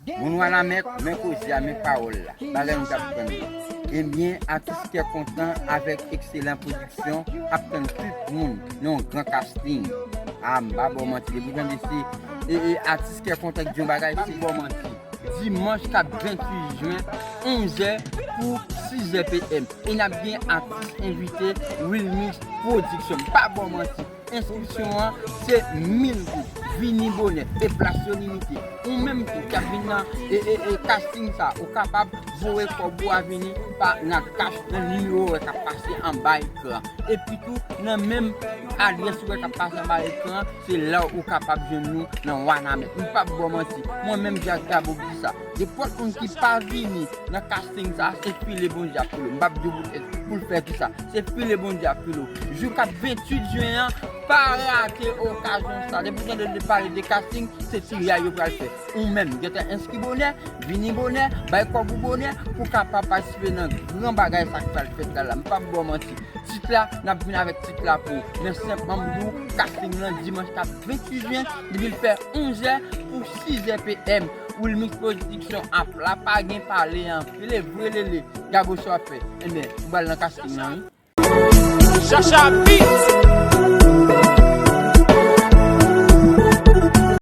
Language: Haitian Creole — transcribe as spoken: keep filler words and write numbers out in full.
Moun Wanament, men koze a, men pawòl la. Bagay nou t ap tann nan. Ebyen, atis Kè Kontan avèk Ekselan Pwodiksyon ap tann tout moun nan yon gran casting. A, m pa ba w manti, depi w tande se e, e, atis Kè Kontan ki di yon bagay, se ba w manti. Dimanch k ap ventuit jen, onzè pou sizè PM. E n ap gen atis envite Wilmix Pwodiksyon. M pa ba w manti. Enskripsyon an se mil goud. Vini bonè e plas yo limite. Ou menm tou k ap vin nan e, e, e, casting sa, ou kapab voye kòb ou a vini pa nan cash nan nimewo w wè k ap pase anba ekran. Epi tou, nan menm alyès ou wè k ap pase anba ekran, se la ou kapab jwenn nou nan Wanament. M p ap ba w manti, mwen menm Jack Gabo ki di sa. Nenpòt moun ki pa vini nan casting sa, se file Bondye ap file w. M p ap di w pou, pou l fè kisa. Se file Bondye ap file w. Jou k ap ventuit jen an, pa rate okazyon sa. Depi w tande yo pale de casting, se ti riyay yo pral fè. Ou menm, gentan enskri bonè, vini bonè, bay kòb ou bonè, pou w kapab patisipe nan gran bagay sa k pral fèt la la. M p ap ba w manti. Tit la, n ap vin avèk tit la pou ou. Men senpman m di w, casting lan dimanch k ap ventuit jen, depi l fè onzè pou sizè PM. Wilmix Pwodiksyon ap la, pa gen pale anpil, e vre lele. Gabo sa w ap fè. Ebyen, m pral nan casting lan, wi. Chacha Beats.